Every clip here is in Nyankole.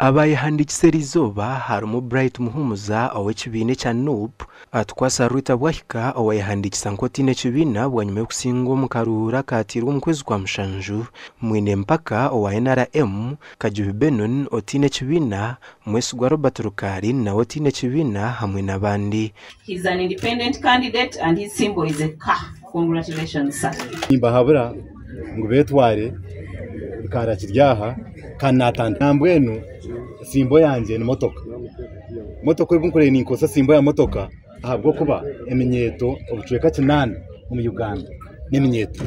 Abayehandiikisa eriizooba harimu Bright Muhumuza ow'ekibiina ekya NUP, Atukwasa Rita Bwahika owayehandiikisa nk'otaine kibiina bwanyima y'okusingwa omu karuuru akaateirwe omu kwezi kwa mushanju, Mwine Mpaka owa NRM, Kajubi Benon otaine kibiina, Mwesigwa Robert Rukaari nawe otaine kibiina hamwe n'abandi. He is an independent candidate and his symbol is a car. Congratulations sir. Nimbahabura ngu beetware Rukaari akiri aha kandi naatandika. Nambwenu simbo yangye ni motoka. Motoka obu nkureba ninkozesa simbo ya motoka ahabw'okuba eminyeeto obucweka kinaana omu Uganda n'eminyeeto.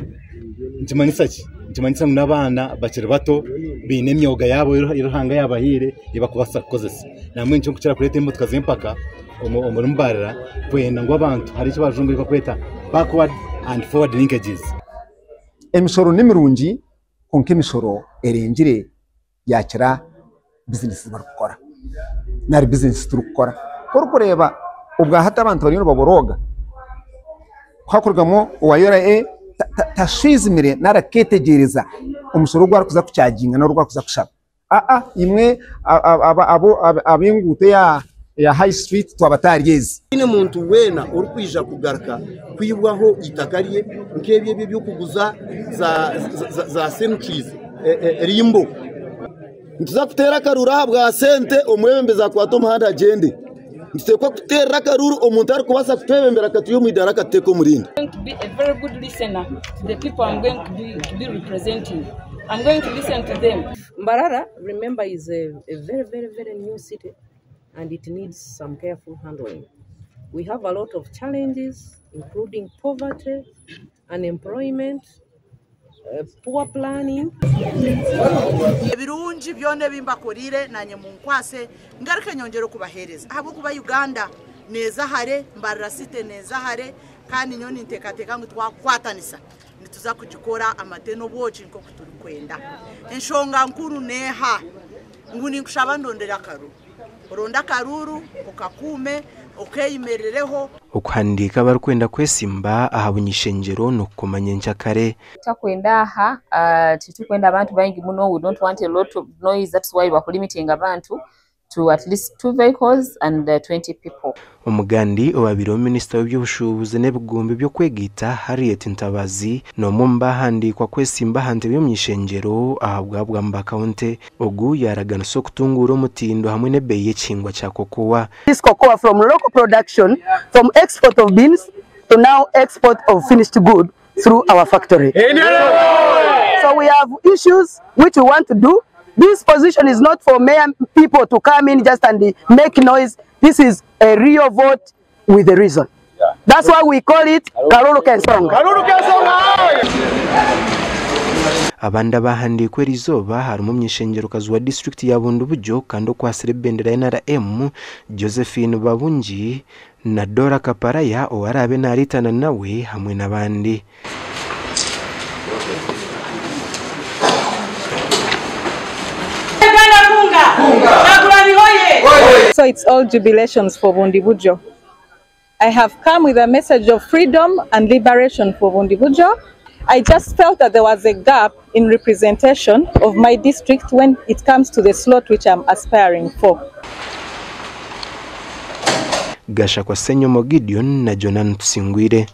Nikimanyisa ki? Nikimanyisa ngu n'abaana bakiri bato baine emyoga yaabo ei Ruhanga yaabahaire ei barikubaasa kukozesa. Nambwenu nikyo nkukira kureeta emotoka z'empaka omuri Mbarara kwenda ngu abantu hariho eki abajungu barikweta backward and forward linkages. Emishoro ni mirungi kwonka emishoro erengire yaakira bizinesi ezi barikukora nari bizinesi ezi turikukora. Ku orikureeba obwahati abantu bariyo nibaborooga, ku hakurugamu owa URA tashwizimire nari akeetegyereza omushoro ogu arikuza kucaaginga nari ogu arikuza kushaba. Aa imwe ab'enguuto eya High Street twabata ahari ezi. Tihaine muntu weena orikwija kugaruka kwibwaho eitaka rye nk'ebyo ebyo eby'okuguza za cemeteries limbo. Nituza kuteera akaruuru aha bwa sente omwebembezi akwate omuhanda agyende. Nituteekwa kuteerera akaruuru omuntu arikubaasa kutwebembera akatwiha omu idaara akatuteeka omu rindi. I'm going to be a very good listener to the people I'm going to be, to be representing. I'm going to listen to them. Mbarara, remember, is a, a very, very, very new city and it needs some careful handling. We have a lot of challenges, including poverty, unemployment, poor planning. Ebirungi byona ebi mbakoreire naanye munkwase ngaruke nyongyere okubaheereza ahabw'okuba Uganda neeza hare, Mbarara City neeza hare kandi nyowe ninteekateeka ngu twakukwatanisa nituza kugikora amate n'obwoki nk'oku turikwenda. Enshonga nkuru n'eha? Ngu ninkushaba ndondere akaruru. Oronde akaruuru okakuume, okeeyimerereho. Okuhandiika abarikwenda kwesimba aha buny'ishengyero n'okukoma nyenkyakare. Tutakwenda aha, titurikwenda abantu baingi muno, we don't want a lot of noise that's why bakulimitinga abantu to at least two vehicles and 20 people. Omugandi owabaireho minisita w'eby'obushuubuzi n'ebigombe by'okwegaita, Harriet Ntabazi n'omwe omu baahandiikwa kwesimba aha ntebe y'omuny'ishengyero ahabwa Bwamba County. Ogu yaaraganisa okutunguura omutindo hamwe n'ebeeyi y'ekihingwa kya cocoa. This cocoa from local production, from export of beans to now export of finished good through our factory. So we have issues which we want to do. This position is not for mere people to come in just and make noise. This is a real vote with a reason. That's why we call it Karuru Kensonga. Abandi abaahandiikwa eriizooba harimu omuny'eishengyerokazi wa disiturikiti ya Bundibugyo kandi okwatsire ebendera ya NRM, Josephine Babungi na Dorah Kaparaya ou araabe naareetana nawe hamwe n'abandi. So it's all jubilations for Bundibugyo. I have come with a message of freedom and liberation for Bundibugyo. I just felt that there was a gap in representation of my district when it comes to the slot which I'm aspiring for. Gashakwa Ssenyomo Gideon na Jonan Tusingwire.